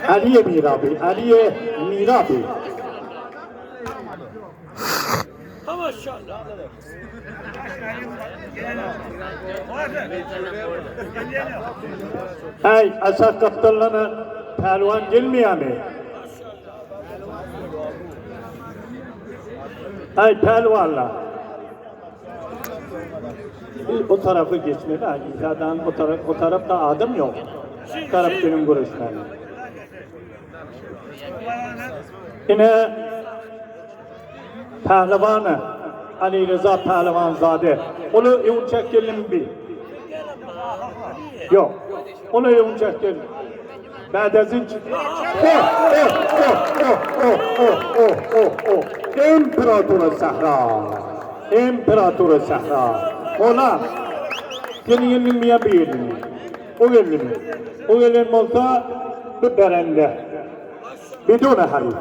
Ali Mirabi, Ali Mirabi. Äý, aşak gapdallana pälwan gelmeýärmi? Äý, pälwanlar. O tarafy geçmeli, İsa'dan o taraf, o tarafta adam yok. Bu taraf benim görüşmeli. Yine Pälwany Alireza Pälwanzade. Ol öňçäk gelin bi. Ýok. Ol öňçäk gelin. Bädezinç. Oh, oh, oh, oh, oh, oh, oh, oh, oh. Imperator Sahra. Imperator Sahra. Ola. Seni gelin mi ya bir gelin mi? O gelin mi? O gelin bolsa bir berende. Bidune harif.